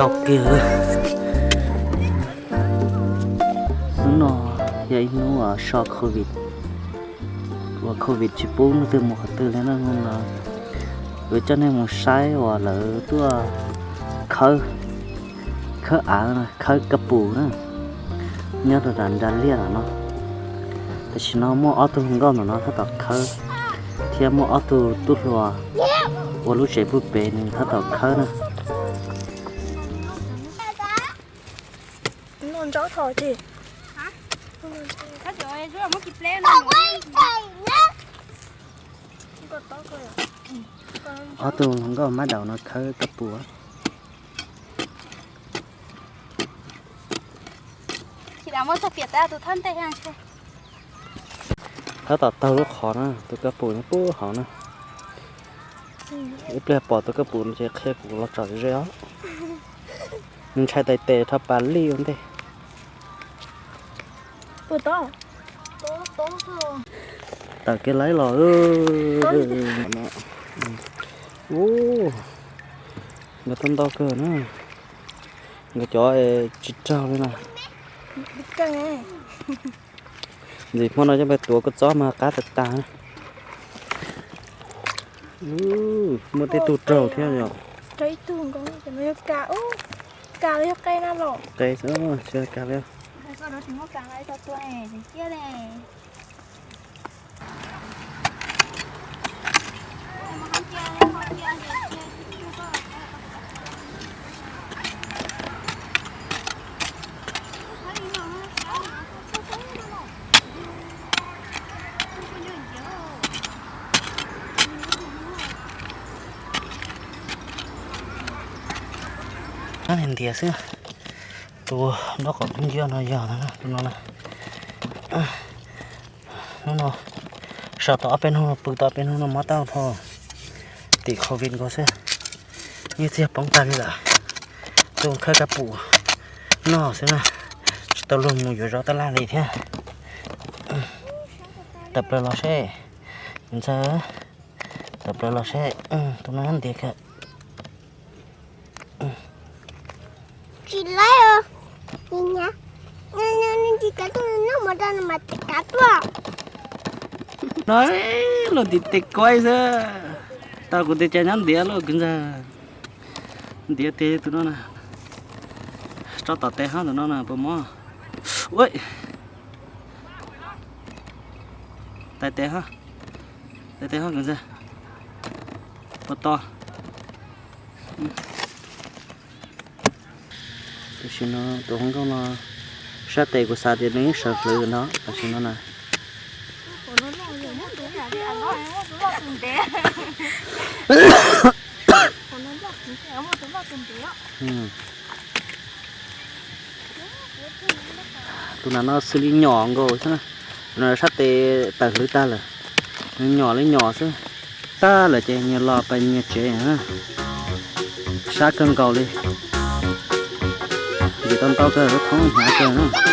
Tau kiag. Hnub no yog ib hnub so covid, uas covid tsis pub leej twg mus qhov twg li na. Hnub no kuv coj nej mus saib uas lawv tuaj khawb, khawb av, khawb kab pus na, nyob rau nram nra liaj no. Tam sim no muaj ob tug hluas nkauj ntawm no tab tom khawb, thiab muaj ob tug tub hluas ua lub tsev pub pem nws tab tom khawb na. Ob tug hluas nkauj mab daum no khawb kab pus. Tab tom taug lub qhov na, tus kab pus nyob puag hauv na. Ib pliag pom tus kab pus no ces qhia kuv los tsom ze os. Nws ntshai tais tes rho pas lij ua ntej. Tawm kev laib los. Ub, nkawd tuaj ntau kawg na. Nkawd cov tsis raug li na. Ntxim hmo no coj peb tuav kua txob mas qab tas tas na. Muaj tej tug raug thiab yom. Qe xwb, tsis kav li. Ntiav xwb. Tus nraub qaum ncig no yog tus no na. Hnub no, sau tau ob peb hnub no, pw tau ob peb hnub no mob tau dhau, tim covid nkaus xwb. Yeej txiag poob tag li lawm. Tuaj khawb kab pum noj xwb na, tsis tau luag mus yuav zov tab laj li thiab. Tawm plaws los seb, ntxawg, tawm plaws los seb, tus no nyob ntiav kawg. Tsis laib os. Tsis kav tuaj, noj mov rau mas tsis kav tuaj. No, luag tim tes kuaib xwb. Tau kuv tes cas nyob ntiav luaj kwv ntxawg. Ntiav tes tus no na. Tso tom tes hab tus no na puas mob. Ua, tais tes hab, tais tes hab kwv ntxawg. Puas to. Tam sim no tus hluas nkauj no sab tes kuv xav tias nws yeej sawv hlwv no tam sim no na. Tus nas no xws li nyom nkaus xwb na. Tus no sab tes tawm hlwv tag lawm, nyom li nyom xwb. Tag lawm ces nyias los pais nyias tsev na. Sab kawg nkaus li. Ntxim tau ntau kawg, lub thoob hnyav kawg na.